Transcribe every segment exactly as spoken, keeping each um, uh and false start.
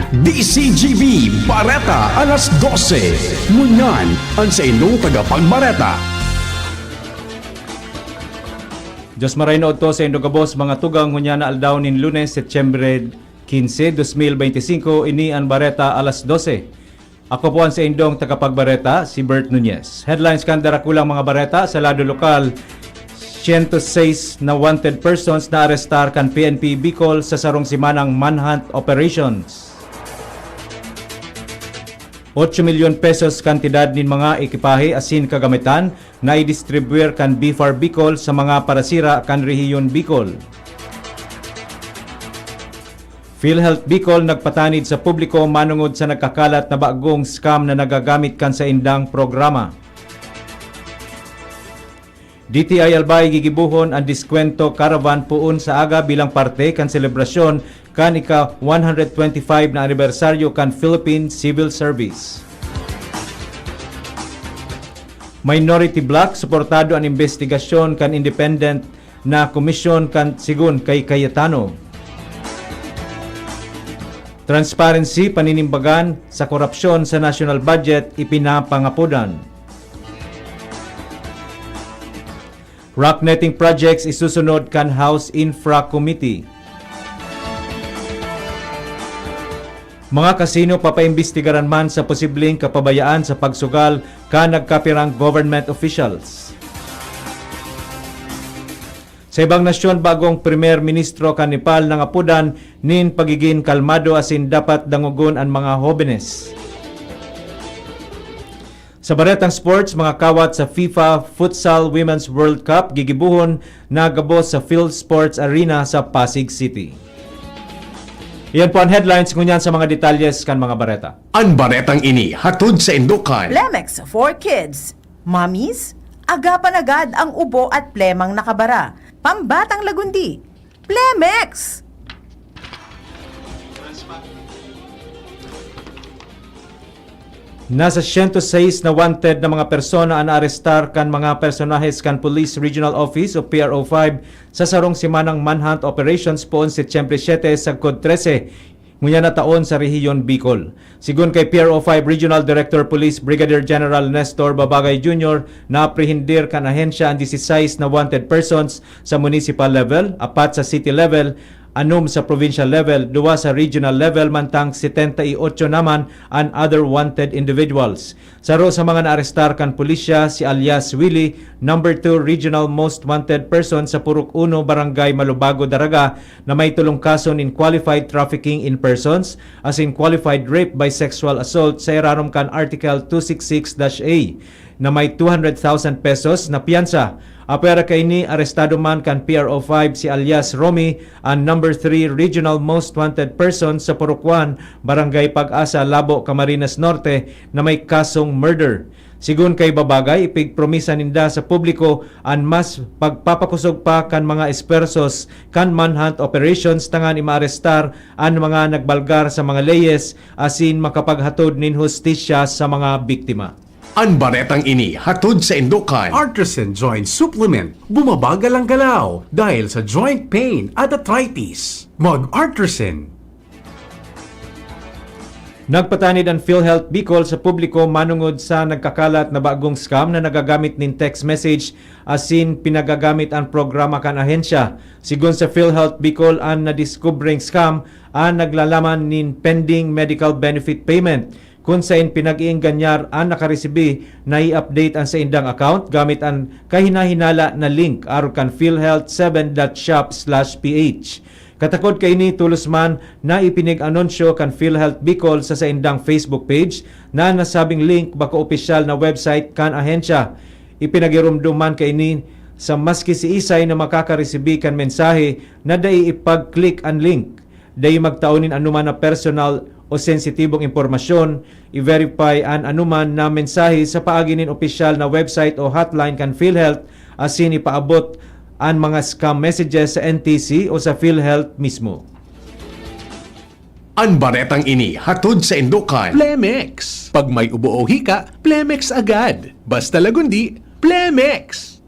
D C G B Bareta, alas dose. Ngunyan, an saindong tagapagbareta. Dios marhay na udto saindo gabos, mga tugang, ngunyan na aldaw nin Lunes, Setyembre quince, dos mil beintisinko, ini an Bareta alas dose. Ako po an saindong tagapagbareta, si Bert Nunez. Headlines kan darakulang mga bareta sa lado lokal: siyento seis na wanted persons na arestar kan P N P Bicol sa sarong semanang manhunt operations. Ocho milyon pesos kantidad nin mga ekipahe asin kagamitan na idistribuyar kan BFAR Bicol sa mga parasira kan Rehiyon Bicol. PhilHealth Bicol nagpatanid sa publiko manongod sa nagkakalat na bagong scam na nagagamit kan saindang programa. D T I Albay gigibohon an Diskwento Caravan poon sa aga bilang parte kan selebrasyon kan ika one hundred twenty-five na anibersaryo kan Philippine Civil Service. Minority Bloc, suportado an imbestigasyon kan independent na komisyon kan, sigon kay Cayetano. Transparency, paninimbagan sa korapsyon sa national budget, ipinapangapodan. Rock netting projects isusunod kan House Infra Committee. Mga kasino papaimbestigaran man sa posibleng kapabayaan sa pagsugal kan nagkapirang government officials. Sa ibang nasyon, bagong Primer Ministro kan Nepal nangapodan nin pagigin kalmado asin dapat dangogon an mga hobenes. Sa baretang sports, mga kawat sa FIFA Futsal Women's World Cup gigibohon na gabos sa Phil Sports Arena sa Pasig City. Iyan po an headlines. Ngunyan sa mga detalyes kan mga bareta. An baretang ini hatod saindo kan Plemex for Kids. Mommies, agapan agad ang ubo at plemang nakabara. Pambatang lagundi. Plemex! Nasa siyento seis na wanted na mga persona an naarestar kan mga personahes kan Police Regional Office o P R O five sa sarong semanang manhunt operations poon Setyembre siete sagkod trese, ngunyan na taon, sa Rehiyon Bicol. Sigon kay P R O five Regional Director Police Brigadier General Nestor Babagay Junior, naaprehendir kan ahensya an dieciséis na wanted persons sa municipal level, apat sa city level, anom sa provincial level, duwa sa regional level, mantang setenta y ocho naman an other wanted individuals. Saro sa mga naarestar kan pulisya si alias Willie, number two regional most wanted person sa Purok Uno, Barangay Malubago, Daraga, na may tolong kaso nin qualified trafficking in persons asin qualified rape by sexual assault sa irarom kan Article two six six dash A, na may two hundred thousand pesos na piyansa. Apwera kaini, arestado man kan P R O five si alias Romy, an number three regional most wanted person sa Purok One, Barangay Pag-asa, Labo, Camarines Norte, na may kasong murder. Sigon kay Babagay, ipigpromisa ninda sa publiko an mas pagpapakosog pa kan mga esfuerzos kan manhunt operations tanganing maarestar an mga nagbalgar sa mga leyes asin makapaghatod nin hustisya sa mga biktima. An baretang ini hatod saindo kan Artisan Joint Supplement. Bumabagal ang galaw dahil sa joint pain at arthritis. Mag-Artisan. Nagpatanid an PhilHealth Bicol sa publiko manongod sa nagkakalat na bagong scam na nagagamit nin text message asin pinagagamit an programa kan ahensya. Sigon sa PhilHealth Bicol, an nadiskubreng scam an naglalaman nin pending medical benefit payment, kun saen pinag-iingganyar an nakaresibi na i-update an saindang account gamit an kahinahinala na link arog kan philhealth seven dot shop slash ph. Katakod kaini, tolos man na ipinig-anunsyo kan PhilHealth Bicol sa saindang Facebook page na an nasabing link bako opisyal na website kan ahensya. Ipinagiromdom man kaini sa maski siisay na makakaresibi kan mensahe na dai ipag-click an link. Dai magtao nin anoman na personal o sensitibong impormasyon. I-verify an anoman na mensahe sa paagi nin opisyal na website o hotline kan PhilHealth asin ipaabot an mga scam messages sa N T C o sa PhilHealth mismo. An baretang ini hatod saindo kan Plemex. Pag may ubo o hika, Plemex agad. Basta lagundi, Plemex!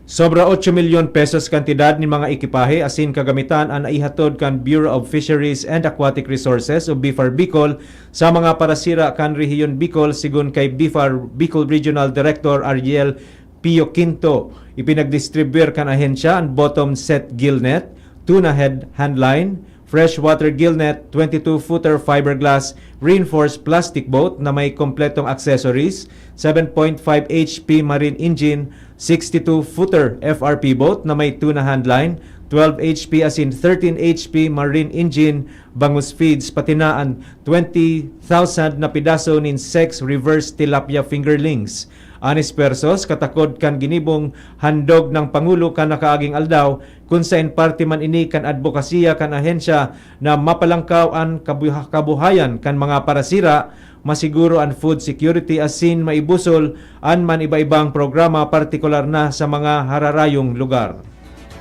Sobra otso milyon pesos kantidad nin mga ekipahe asin kagamitan an naihatod kan Bureau of Fisheries and Aquatic Resources o BFAR Bicol sa mga parasira kan Rehiyon Bicol, sigon kay BFAR Bicol Regional Director Ariel Pio Quinto. Ipinagdistribuyar kan ahensya an bottom set gillnet, tuna head handline, freshwater gillnet, twenty-two footer fiberglass reinforced plastic boat na may kompletong accessories, seven point five H P marine engine, sixty-two footer F R P boat na may tuna handline, twelve H P asin thirteen H P marine engine, bangus feeds, pati na an twenty thousand na pidaso nin six reverse tilapia fingerlings. An esfuerzos katakod kan ginibong handog ng Pangulo kan nakaaging aldaw, kun saen parte man ini kan adbokasiya kan ahensya na mapalangkaw an kabuha-, kabuhayan kan mga parasira, masiguro an food security asin maibusol an man iba-ibang programa, partikular na sa mga hararayong lugar.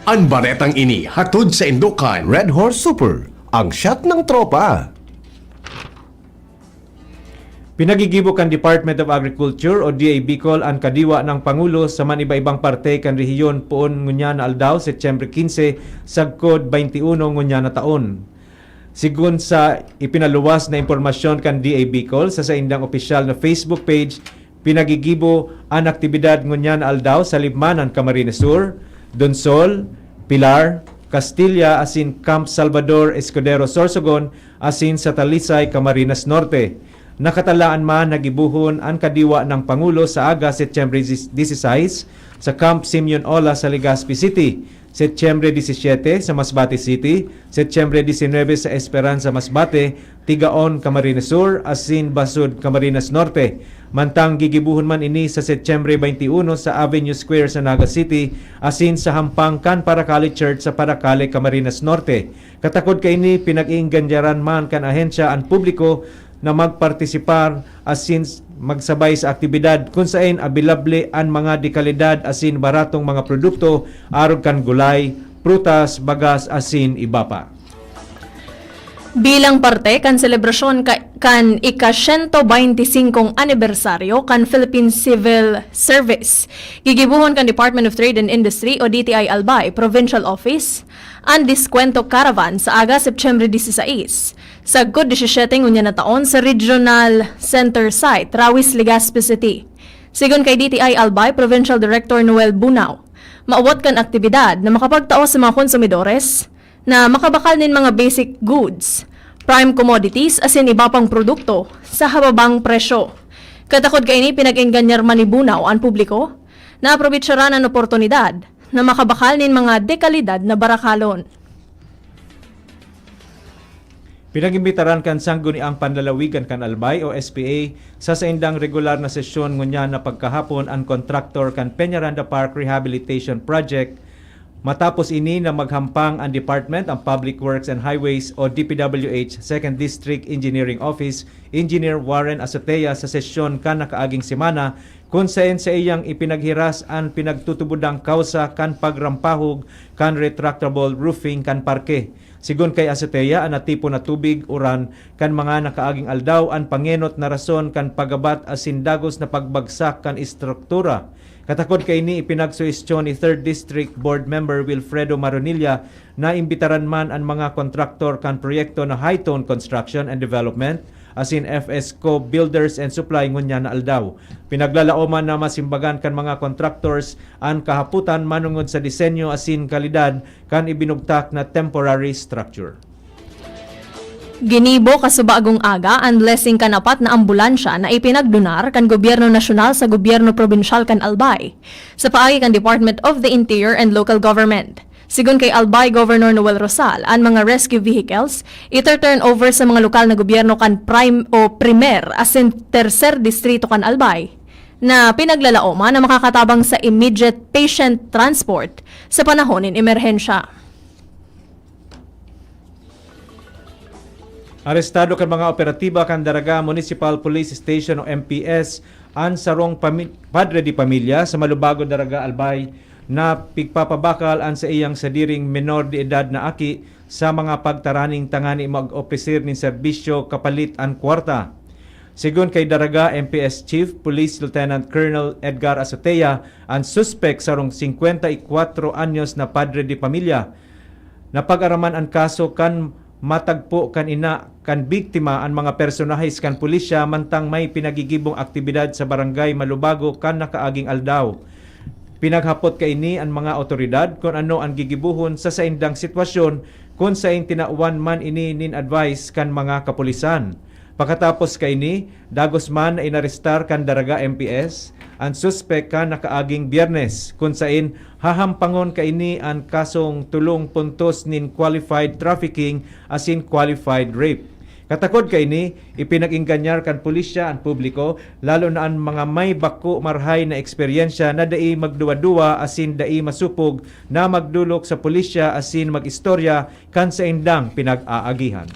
An baretang ini hatod saindo kan Red Horse Super, ang shot ng tropa. Pinagigibo kan Department of Agriculture o D A Bicol an kadiwa ng Pangulo sa man iba-ibang parte kan rehiyon poon ngunyan na aldaw, Setyembre quince, sagkod twenty-one ngunyan na taon. Sigon sa ipinaluwas na impormasyon kan D A Bicol sa saindang opisyal na Facebook page, pinagigibo an aktibidad ngunyan na aldaw sa Libmanan, Camarines Sur, Donsol, Pilar, Castilla asin Camp Salvador Escudero, Sorsogon, asin sa Talisay, Camarines Norte. Nakatalaan man na gibohon an kadiwa ng Pangulo sa aga, Setyembre dieciséis, sa Camp Simeon Ola sa Legazpi City, Setyembre diecisiete sa Masbate City, Setyembre diecinuebe sa Esperanza Masbate, Tigaon, Camarines Sur, asin Basud, Camarines Norte. Mantang gigibohon man ini sa Setyembre twenty-one sa Avenue Square sa Naga City, asin sa hampang kan Paracale Church sa Paracale, Camarines Norte. Katakod kaini, pinag-iingganyaran man kan ahensya an publiko na magpartisipar asin s-, magsabay sa aktibidad kun saen abilable an mga dekalidad asin baratong mga produkto, arog kan gulay, prutas, bagas asin iba pa. Bilang parte kan selebrasyon ka-, kan ika-siyento baynti singkong anibersaryo kan Philippine Civil Service, gigibohon kan Department of Trade and Industry o D T I Albay Provincial Office an Diskwento Caravan sa aga, Setyembre dieciséis, sagkod diecisiete ngunyan na taon sa Regional Center Site, Rawis, Legazpi City. Sigon kay D T I Albay Provincial Director Noel Bunao, maawat kan aktibidad na makapagtao sa mga konsumidores na makabakal nin mga basic goods, prime commodities asin iba pang produkto sa hababang presyo. Katakod kaini, pinag-engganyar man ni Bunao an publiko na aprobetsaran an oportunidad na makabakal nin mga dekalidad na barakalon. Pinag-imbitaran kan Sangguniang Panlalawigan kan Albay o S P A sa saindang regular na sesyon ngunyan na pagkahapon an kontraktor kan Peñaranda Park Rehabilitation Project. Matapos ini na maghampang an Department, ang Public Works and Highways o D P W H Second District Engineering Office Engineer Warren Azotea sa sesyon kan nakaaging semana, kun saen saiyang ipinaghiras an pinagtutubodang kawsa kan pagrampahog kan retractable roofing kan parke. Sigon kay Azotea, an natipon na tubig, uran kan mga nakaaging aldaw an pangenot na rason kan paggabat asin dagos na pagbagsak kan estruktura. Katakod kaini, ipinagsuhestyon ni Third District Board Member Wilfredo Maronilla na imbitaran man an mga kontraktor kan proyekto na High Tone Construction and Development asin F S Co Builders and Supply ngunyan na aldaw. Pinaglalaoman na masimbagan kan mga contractors an kahapotan manongod sa disenyo asin kalidad kan ibinugtak na temporary structure. Ginibo kasubagong aga an blessing kan apat na ambulansya na ipinagdonar kan Gobyerno Nasyonal sa Gobyerno Probinsyal kan Albay, sa paagi kan Department of the Interior and Local Government. Sigon kay Albay Governor Noel Rosal, an mga rescue vehicles iter-turn over sa mga lokal na gobyerno kan prime o primer asin terser distrito kan Albay, na pinaglalaoman na makakatabang sa immediate patient transport sa panahon nin emerhensya. Arestado kan mga operatiba kan Daraga Municipal Police Station o M P S an sarong pami-, padre de pamilya sa Malubago, Daraga, Albay, na pigpapabakal an saiyang sadiring menor de edad na aki sa mga pagtaraning tangani mag-opisir nin serbisyo kapalit an kwarta. Sigon kay Daraga M P S Chief Police Lieutenant Colonel Edgar Azotea, an suspek sarong singkwenta y kwatro anyos na padre de pamilya. Napag-araman an kaso kan matagpo kan ina kan biktima an mga personahes kan pulisya mantang may pinagigibong aktibidad sa Barangay Malubago kan nakaaging aldaw. Pinaghapot kaini an mga awtoridad kun ano an gigibohon sa saindang sitwasyon, kun saen tinawan man ini nin advice kan mga kapulisan. Pakatapos kaini, dagos man na inarestar kan Daraga M P S an suspek kan nakaaging Biyernes, kun saen hahampangon kaini an kasong tolong puntos nin qualified trafficking asin qualified rape. Katakod kaini, ipinag-engganyar kan pulisya an publiko, lalo na an mga may bako marahay na eksperyensya na dai magduwa-duwa asin dai masupog na magdolok sa pulisya asin mag-istorya kan saindang pinag-aagihan.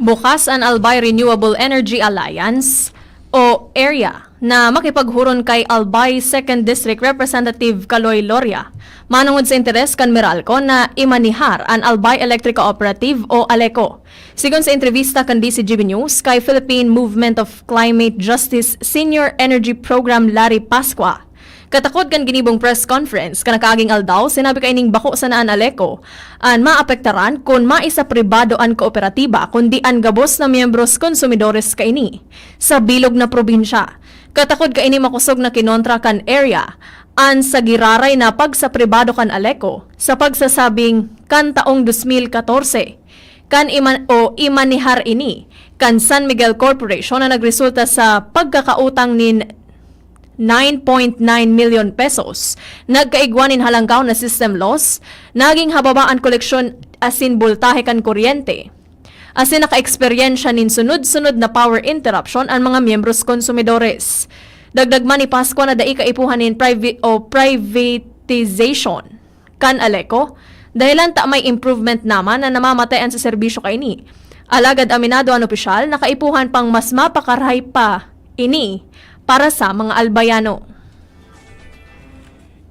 Bukas an Albay Renewable Energy Alliance o AREA na makipaghuron kay Albay Second District Representative Kaloy Loria manongod sa interes kan Meralco na imanihar an Albay Electric Cooperative o ALECO. Sigon sa entrevista kan D C G B News kay Philippine Movement of Climate Justice Senior Energy Program Larry Pascua, katakod kan ginibong press conference kan nakaaging aldaw, sinabi kaining bako sana an ALECO an maapektaran kun maisapribado an kooperatiba, kundi an gabos na miyembros konsumidores kaini sa bilog na probinsya. Katakod kaini makosog na kinontra kan AREA an sa giraray na pagsapribado kan ALECO sa pagsasabing kan taong dos mil katorse kan iman o imanihar ini kan San Miguel Corporation na nagresulta sa pagkakautang nin nine point nine milyon pesos. Nagkaigwa nin halangkaw na system loss, naging hababa an koleksyon asin boltahe kan kuryente, asin nakaeksperyensya nin sunod-sunod na power interruption an mga miyembros konsumidores. Dagdag man ni Pascua na dai kaipuhan nin privi- o privatization kan ALECO, dahelan ta may improvement naman na namamatayan sa serbisyo kaini. Alagad aminado an opisyal na kaipuhan pang mas mapakarahay pa ini para sa mga Albayano.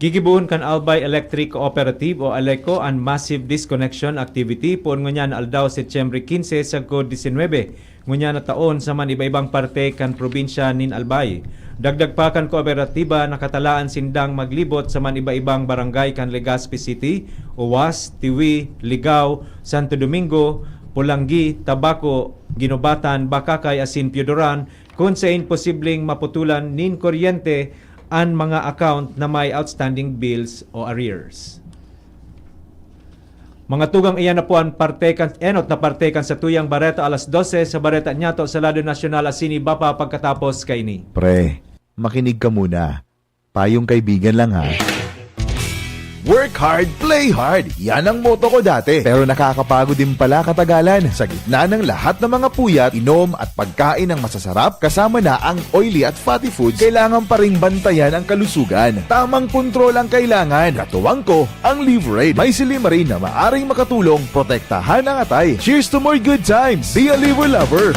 Gigibohon kan Albay Electric Cooperative o ALECO an massive disconnection activity poon ngunyan na aldaw, Setyembre quince sagkod diecinuebe, ngunyan na taon sa man iba-ibang parte kan probinsya nin Albay. Dagdag pa kan kooperatiba, nakatalaan sindang maglibot sa man iba-ibang barangay kan Legazpi City, Oas, Tiwi, Ligao, Santo Domingo, Polangui, Tabaco, Guinobatan, Bacacay asin Pioduran, kun sain posibleng maputulan nin kuryente an mga account na may outstanding bills o arrears. Mga tugang, iyan na po an parte kan enot na parte kan satuyang bareta alas dose sa Bareta Nyato sa lado nasyonal asin iba pa pagkatapos kaini. Pre, makinig ka muna. Payong kaibigan lang ha. Work hard, play hard. Yan ang motto ko dati. Pero nakakapagod din pala katagalan. Sa gitna ng lahat ng mga puyat, inom at pagkain ng masasarap, kasama na ang oily at fatty foods, kailangan pa ring bantayan ang kalusugan. Tamang kontrol ang kailangan. Katuwang ko, ang Liverade. May silymarin na maaring makatulong protektahan ang atay. Cheers to more good times! Be a Liver Lover!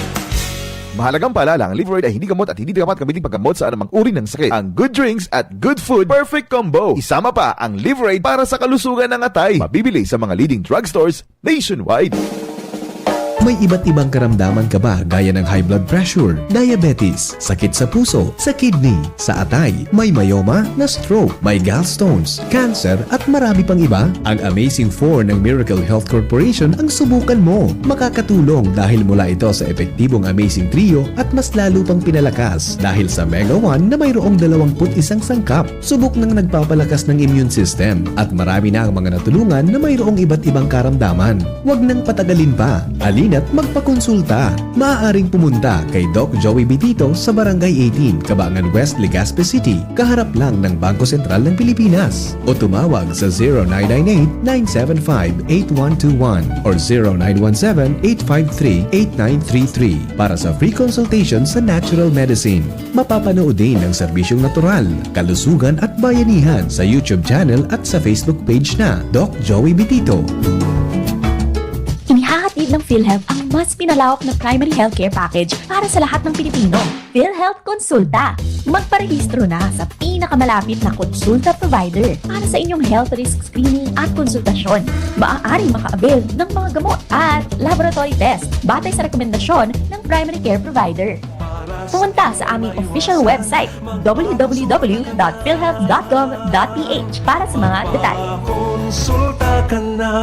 Mahalagang paalala, ang Liverade ay hindi gamot at hindi dapat gamitin paggamot sa anumang uri ng sakit. Ang good drinks at good food, perfect combo. Isama pa ang Liverade para sa kalusugan ng atay. Mabibili sa mga leading drugstores nationwide. May iba't ibang karamdaman ka ba, gaya ng high blood pressure, diabetes, sakit sa puso, sa kidney, sa atay, may myoma, na stroke, may gallstones, cancer, at marami pang iba? Ang Amazing four ng Miracle Health Corporation ang subukan mo. Makakatulong dahil mula ito sa epektibong Amazing Trio at mas lalo pang pinalakas dahil sa Mega one na mayroong dalawampu't isang sangkap. Subok nang nagpapalakas ng immune system at marami na ang mga natulungan na mayroong iba't ibang karamdaman. Huwag nang patagalin pa. Halina't magpakonsulta. Maaaring pumunta kay Doc Joey Bitito sa Barangay eighteen, Cabangan West, Legazpi City, kaharap lang ng Bangko Sentral ng Pilipinas. O tumawag sa zero nine nine eight, nine seven five, eight one two one or zero nine one seven, eight five three, eight nine three three para sa free consultation sa natural medicine. Mapapanood din ang serbisyong natural, kalusugan at bayanihan sa YouTube channel at sa Facebook page na Doc Joey Bitito. Inihahatid ng PhilHealth ang mas pinalawak na primary healthcare package para sa lahat ng Pilipino. PhilHealth Konsulta. Magparehistro na sa pinakamalapit na konsulta provider para sa inyong health risk screening at konsultasyon. Maaaring maka-avail ng mga gamot at laboratory test batay sa rekomendasyon ng primary care provider. Pumunta sa aming official website, w w w dot philhealth dot gov dot p h, para sa mga detalye. Konsulta ka na.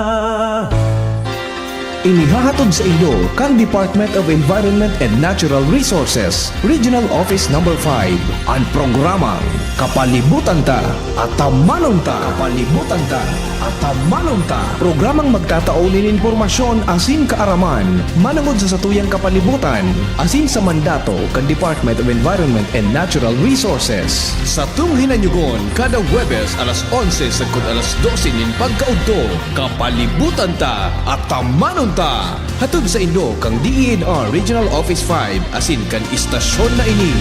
Inihahatod sa inyo kan Department of Environment and Natural Resources, Regional Office Number five, an programang Kapalibutan Ta, Atamanon Ta. Kapalibutan Ta, Atamanon Ta. Programang magtatao nin impormasyon asin kaaraman manongod sa satuyang kapalibutan asin sa mandato kan Department of Environment and Natural Resources. Satong hinanyugon kada Huwebes alas onse sagkod alas dose nin pagkaudto. Kapalibutan Ta, Atamanon Ta. Hatod sa inyo kan D E N R Regional Office five asin kan istasyon na ini.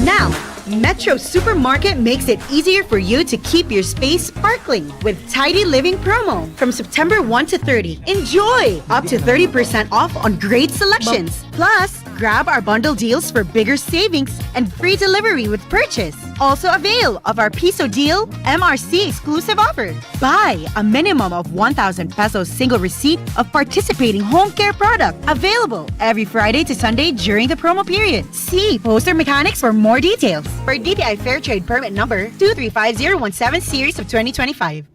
Now, Metro Supermarket makes it easier for you to keep your space sparkling with Tidy Living promo from September one to thirty. Enjoy up to thirty percent off on great selections. Plus, grab our bundle deals for bigger savings and free delivery with purchase. Also avail of our Piso Deal M R C exclusive offer. Buy a minimum of one thousand pesos single receipt of participating home care product. Available every Friday to Sunday during the promo period. See Poster Mechanics for more details. For D T I Fair Trade Permit Number two three five zero one seven Series of twenty twenty-five.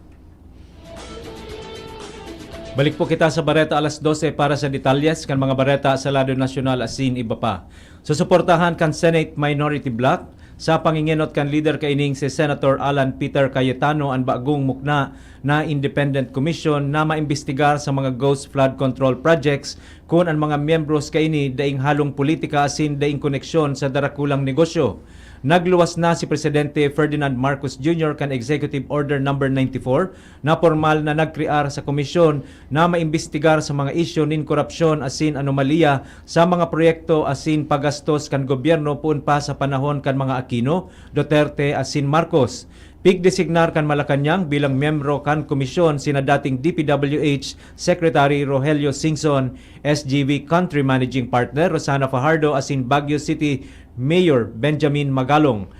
Balik po kita sa bareta alas dose para sa detalyes kan mga bareta sa lado nasyonal asin iba pa. Susuportahan kan Senate Minority Bloc sa pangingenot kan lider kaining si Senator Alan Peter Cayetano an bagong mukna na independent commission na maimbestigar sa mga ghost flood control projects kun an mga miyembros kaini daing halong politika asin daing koneksyon sa darakulang negosyo. Nagluwas na si Presidente Ferdinand Marcos Junior kan Executive Order Number ninety-four na pormal na nagkrear sa komisyon na maimbestigar sa mga isyu nin korapsyon asin anomalya sa mga proyekto asin paggastos kan gobyerno poon pa sa panahon kan mga Aquino, Duterte asin Marcos. Pigdesignar kan Malacañang bilang miyembro kan komisyon sina dating D P W H Secretary Rogelio Singson, S G V Country Managing Partner Rosana Fajardo asin Baguio City Mayor Benjamin Magalong.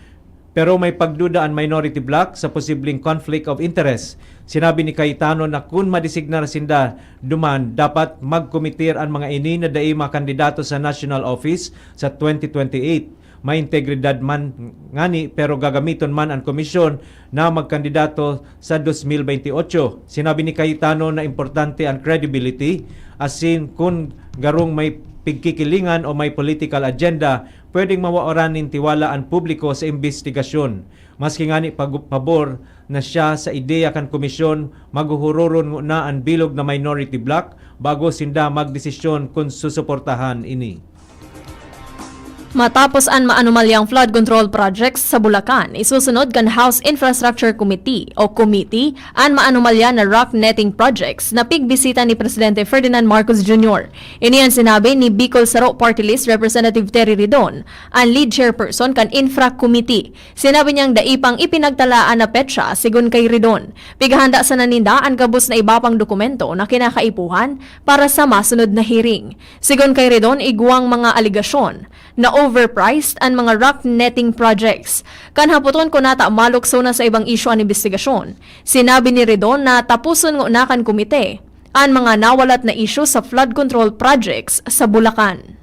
Pero may pagduda an Minority Bloc sa posibleng conflict of interest. Sinabi ni Cayetano na kun madesignar sinda duman, dapat magkomitir an mga ini na dai makandidato sa national office sa twenty twenty-eight. May integridad man ngani, pero gagamiton man an komisyon na magkandidato sa dos mil bentiocho. Sinabi ni Cayetano na importante an credibility, asin kun garong may pigkikilingan o may political agenda, pwedeng mawaran nin tiwala an publiko sa imbestigasyon. Maski ngani pag-, pabor na siya sa ideya kan komisyon, maghuhuroron nguna an bilog na Minority Bloc bago sinda magdesisyon kun susuportahan ini. Matapos an maanomalyang flood control projects sa Bulacan, isusunod kan House Infrastructure Committee o Committee an maanomalya na rock netting projects na pigbisita ni Presidente Ferdinand Marcos Junior. Ini an sinabi ni Bicol Saro Party List Representative Terry Ridon, an lead chairperson kan Infra Committee. Sinabi niyang dai pang ipinagtalaan na petsa, sigon kay Ridon. Pighahanda sana ninda an gabos na iba pang dokumento na kinakaipuhan para sa masunod na hearing. Sigon kay Ridon, igwang mga alegasyon na overpriced an mga rock netting projects. Kan hapoton kun nata malukso na sa ibang isyu an imbestigasyon, sinabi ni Ridon na taposon nguna kan komite an mga nawalat na isyu sa flood control projects sa Bulacan.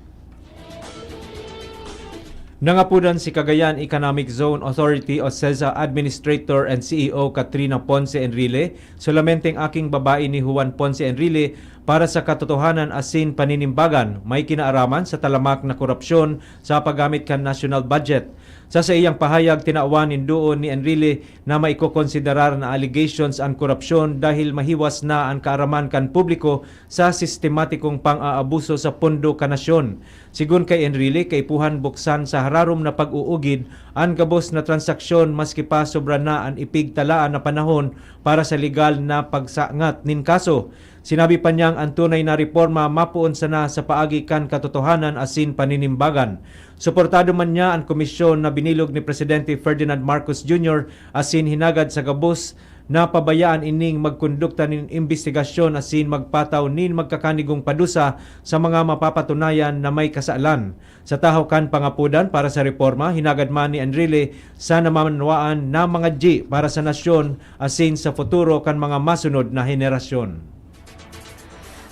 Nangapodan si Cagayan Economic Zone Authority o CEZA Administrator and C E O Katrina Ponce Enrile, solamente ang aking babae ni Juan Ponce Enrile, para sa katotohanan asin paninimbagan may kinaaraman sa talamak na korupsyon sa paggamit kan national budget. Sa saiyang pahayag, tinawan nin duon ni Enrile na maikokonsiderar na allegations an korupsyon dahil mahiwas na an kaaraman kan publiko sa sistematikong pang-aabuso sa pondo kan nasyon. Sigon kay Enrile, kaipuhan buksan sa hararom na pag-uugid an gabos na transaksyon maski pa sobra na an ipigtalaan na panahon para sa legal na pagsangat nin kaso. Sinabi pa niyang an tunay na reporma mapoon sana sa paagi kan katotohanan asin paninimbagan. Suportado man niya an komisyon na binilog ni Presidente Ferdinand Marcos Junior asin hinagad sa gabos na pabayaan ining magkondukta nin imbestigasyon asin magpataw nin magkakanigong padusa sa mga mapapatunayan na may kasalan. Sa tahaw kan pangapodan para sa reporma, hinagad man ni Enrile sa namamanwaan na mga dyi para sa nasyon asin sa futuro kan mga masunod na henerasyon.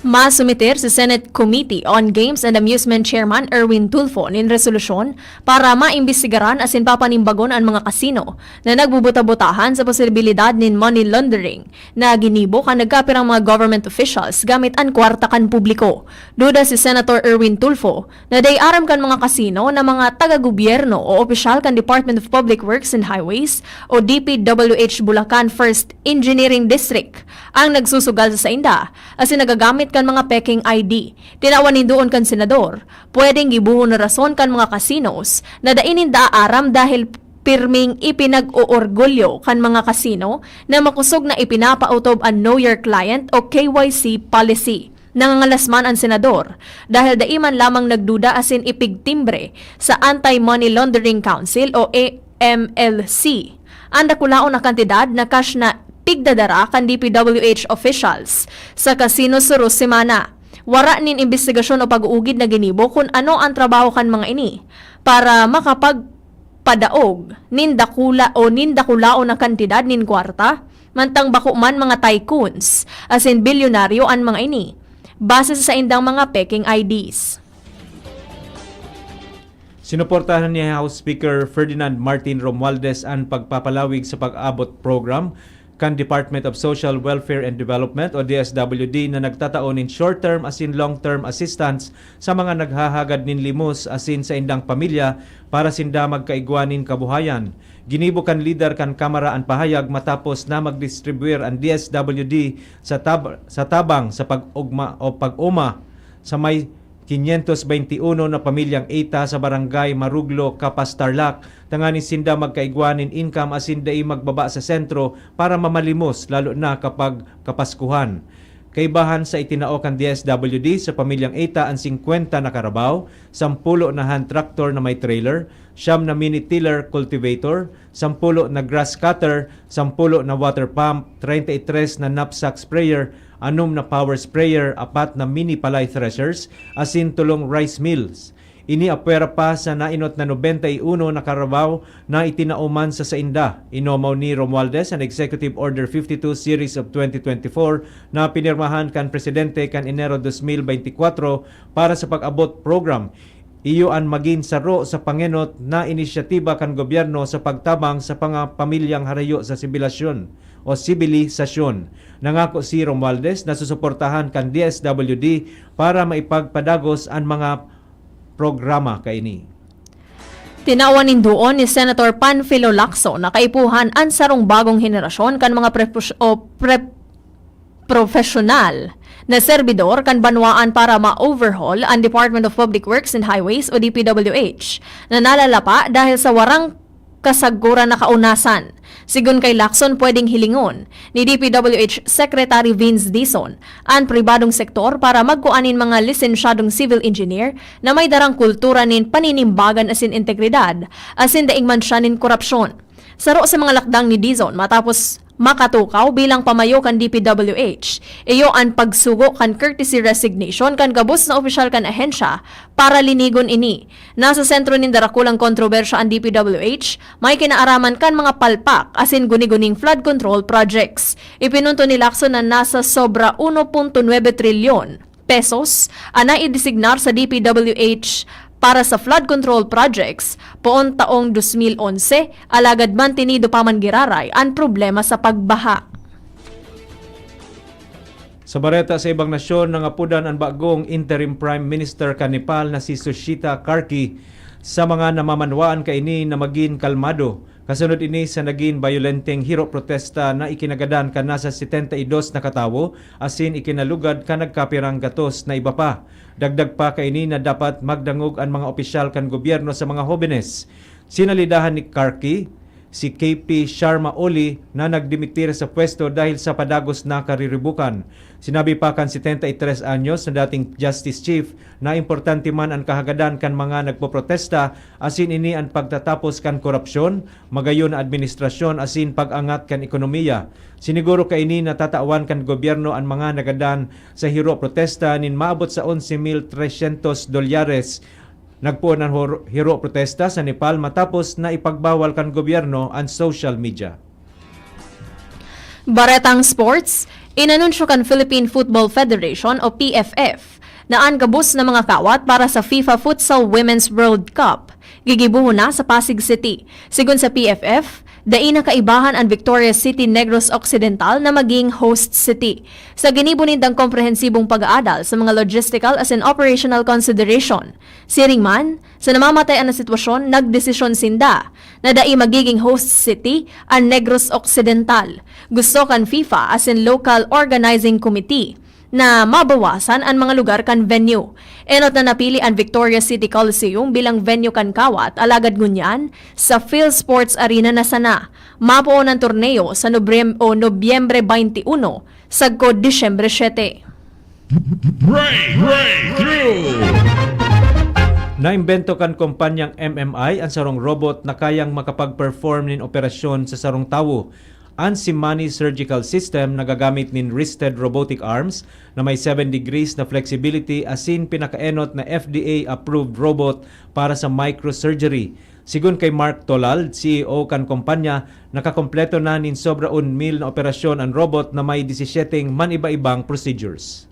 Masumiter si Senate Committee on Games and Amusement Chairman Erwin Tulfo nin resolusyon para maimbestigaran asin papanimbagon an mga kasino na nagbubuta-butahan sa posibilidad nin money laundering na ginibo kan nagkapirang mga government officials gamit an kwarta kan publiko. Duda si Senator Erwin Tulfo na dai aram kan mga kasino na mga taga-gobyerno o opisyal kan Department of Public Works and Highways o D P W H Bulacan First Engineering District ang nagsusugal sa sainda asin nagagamit kan mga pekeng I D. Tinawan nin duon kan senador, pwedeng gibohon na rason kan mga casinos na dai ninda aram dahil pirming ipinag-oorgulyo kan mga kasino na makosog na ipinapautob an Know Your Client o K Y C policy. Nangangalas man an senador dahil dai man lamang nagduda asin ipigtimbre sa Anti-Money Laundering Council o A M L C an dakulaon na kantidad na cash na pigdadara kan D P W H officials sa casino suros semana. Wara nin imbestigasyon o pag-uugid na ginibo kun ano an trabaho kan mga ini para makapagpadaog nin dakula o nin dakulaon na kantidad nin kwarta, mantang bako man mga tycoons asin bilyonaryo an mga ini, base sa saindang mga pekeng I Ds. Sinuportahan ni House Speaker Ferdinand Martin Romualdez an pagpapalawig sa Pag-abot Program kan Department of Social Welfare and Development o D S W D na nagtatao nin short-term asin long-term assistance sa mga naghahagad nin limos asin saindang pamilya para sinda magkaigwa nin kabuhayan. Ginibo kan lider kan Kamara an pahayag matapos na magdistribuir an D S W D sa tab-, sa tabang sa pag-ugma o pag-oma sa may quinientos veintiuno na pamilyang Eita sa Barangay Maruglo, Capas, Tarlac, tanganing sinda magkaigwa nin income asin dai magbaba sa sentro para mamalimos, lalo na kapag Kapaskuhan. Kaibahan sa itinao kan D S W D sa pamilyang Eita an singkwenta na karabaw, sampulo na hand tractor na may trailer, siyam na mini tiller cultivator, sampulo na grass cutter, sampulo na water pump, treinta y tres na knapsack sprayer, anom na power sprayer, apat na mini palay threshers, asin tolong rice mills. Ini apwera pa sa nainot na nobenta y uno na karabaw na itinao man sa sainda. Inomaw ni Romualdez an Executive Order fifty-two Series of twenty twenty-four na pinirmahan kan Presidente kan Enero dos mil beintikwatro para sa Pag-abot Program. Iyo an magin saro sa pangenot na inisyatiba kan gobyerno sa pagtabang sa mga pamilyang harayo sa sibilasyon o sibilisasyon. Nangako si Romualdez na susuportahan kan D S W D para maipagpadagos an mga programa kaini. Tinawan nin duon ni Senator Panfilo Lacson na kaipuhan an sarong bagong henerasyon kan mga prepos-, o pre-, profesyonal na serbidor kan banwaan para ma-overhaul an Department of Public Works and Highways o D P W H na nalalapa dahil sa warang kasaguran na kaunasan. Sigon kay Lacson, pwedeng hilingon ni D P W H Secretary Vince Dizon an pribadong sektor para magkua nin mga lisensyadong civil engineer na may darang kultura nin paninimbagan asin integridad, asin daing mansya nin korapsyon. Saro sa mga lakdang ni Dizon matapos makatukaw bilang pamayo kan D P W H, iyo an pagsugo kan courtesy resignation kan gabos na opisyal kan ahensya para linigon ini. Nasa sentro nin darakulang kontrobersya an D P W H, may kinaaraman kan mga palpak asin guni-guning flood control projects. Ipinunto ni Lacson na nasa sobra uno punto nuebe trilyon pesos an naidesignar sa D P W H para sa flood control projects poon taong dos mil onse, alagad mantinido pa man giraray an problema sa pagbaha. Sa bareta sa ibang nasyon, nangapodan an bagong interim prime minister kan Nepal na si Sushita Karki sa mga namamanwaan kaini na magin kalmado. Kasunod ini sa nagin bayolenteng hiro-protesta na ikinagadan kan nasa setenta y dos na katawo asin ikinalugad kan nagkapirang gatos na iba pa. Dagdag pa kaini na dapat magdangog an mga opisyal kan gobyerno sa mga hobenes. Sinalidahan ni Karki si K P Sharma Oli na nagdimitir sa pwesto dahil sa padagos na kariribukan. Sinabi pa kan setenta y tres anyos na dating Justice Chief na importante man an kahagadan kan mga nagpoprotesta, asin ini an pagtatapos kan korupsyon, magayon na administrasyon asin pag-angat kan ekonomiya. Siniguro kaini na tatawan kan gobyerno an mga nagadan sa hiro protesta nin maabot sa onse mil tresyentos dolyares. Nagpoon an hor-, hiro protesta sa Nepal matapos na ipagbawal kan gobyerno an social media. Baretang sports, inanunsyo kan Philippine Football Federation o P F F na an gabos na mga kawat para sa FIFA Futsal Women's World Cup gigibohon na sa Pasig City. Sigon sa P F F, dai na kaibahan an Victorias City Negros Occidental na maging host city. Sa ginibo nindang komprehensibong pag-aadal sa mga logistical asin operational consideration, siring man, sa namamatayan na sitwasyon, nagdesisyon sinda na dai magiging host city an Negros Occidental. Gusto kan FIFA asin local organizing committee na mabawasan an mga lugar kan venue. Enot na napili an Victorias City Coliseum bilang venue kan kawat, alagad ngunyan, sa Phil Sports Arena na sana. Mapoon an torneo sa Nobrem-, o Nobyembre twenty-one, sagkod Disyembre siete. Break, breakthrough! Naimbento kan kompanyang M M I an sarong robot na kayang makapag-perform nin operasyon sa sarong tawo. An Simani Surgical System nagagamit nin wristed robotic arms na may seven degrees na flexibility asin pinakaenot na F D A-approved robot para sa microsurgery. Sigon kay Mark Tolald, C E O kan kompanya, nakakompleto na nin sobra un mil na operasyon an robot na may disisyeteng man-iba-ibang procedures.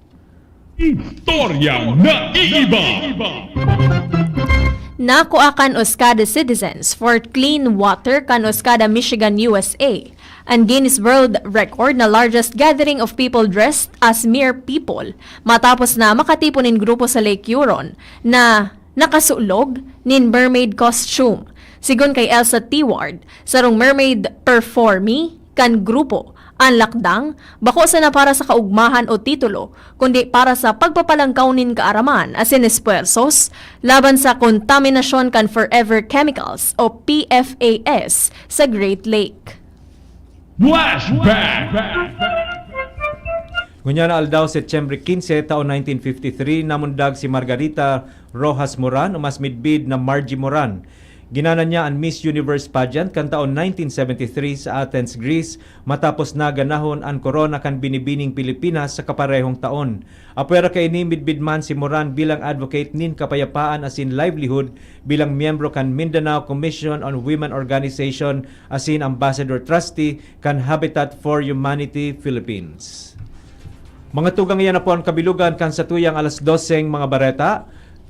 Istoryang naiiba! Nakua kan Oscada Citizens for Clean Water kan Oscada, Michigan, U S A, an Guinness World Record na largest gathering of people dressed as mere people matapos na makatipon nin grupo sa Lake Huron na nakasulog nin mermaid costume. Sigon kay Elsa Tiward, sarong mermaid performee kan grupo, an lakdang bako sana para sa kaugmahan o titulo, kundi para sa pagpapalangkaw nin kaaraman asin espuwersos laban sa kontaminasyon kan forever chemicals o P F A S sa Great Lake. Flashback! Ngunyan na aldaw, Setyembre quince, taon nineteen fifty-three, namundag si Margarita Rojas Moran, o mas midbid na Margie Moran. Ginana niya an Miss Universe pageant kan taon nineteen seventy-three sa Athens, Greece, matapos na ganahon an korona kan binibining Pilipinas sa kaparehong taon. Apwera kaini, midbid man si Moran bilang advocate nin kapayapaan asin livelihood bilang miyembro kan Mindanao Commission on Women Organization asin Ambassador Trustee kan Habitat for Humanity Philippines. Mga tugang, iyan na po an kabilugan kan satuyang alas doseng mga bareta,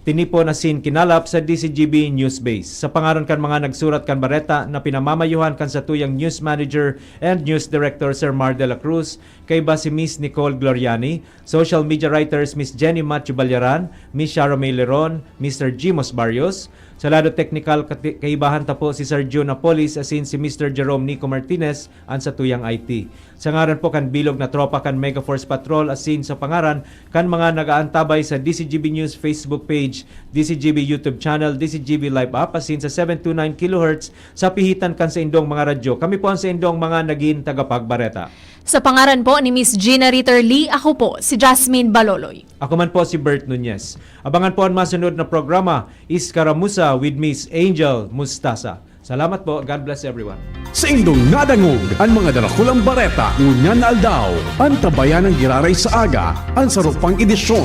tinipon asin kinalap sa D C G B News Base. Sa pangaran kan mga nagsurat kan bareta na pinamamayuhan kan satuyang news manager and news director, Sir Mar de la Cruz, kaiba si Miss Nicole Gloriani, social media writers Miss Jenny Matthew Balyaran, Miss Shara May Leron, Mister Jimos Barrios, sa lado teknikal, kati-, kaibahan ta po si Sir Jun Apolis asin si Mister Jerome Nico Martinez, an satuyang I T. Sa ngaran po kan bilog na tropa kan Mega Force Patrol asin sa pangaran kan mga nag-aantabay sa D C G B News Facebook page, D C G B YouTube channel, D C G B Live app asin sa seven two nine kilohertz sa pihitan kan saindong mga radyo, kami po an saindong mga nagin tagapagbareta. Sa pangaran po ni Miss Gina Ritter Lee, ako po si Jasmine Baloloy. Ako man po si Bert Nunez. Abangan po an masunod na programa, Iskaramuza with Miss Angel Mustasa. Salamat po. God bless everyone. Saindong nadangog an mga darakulang bareta ngunyan na aldaw. Antabayan an giraray sa aga, an saro pang edisyon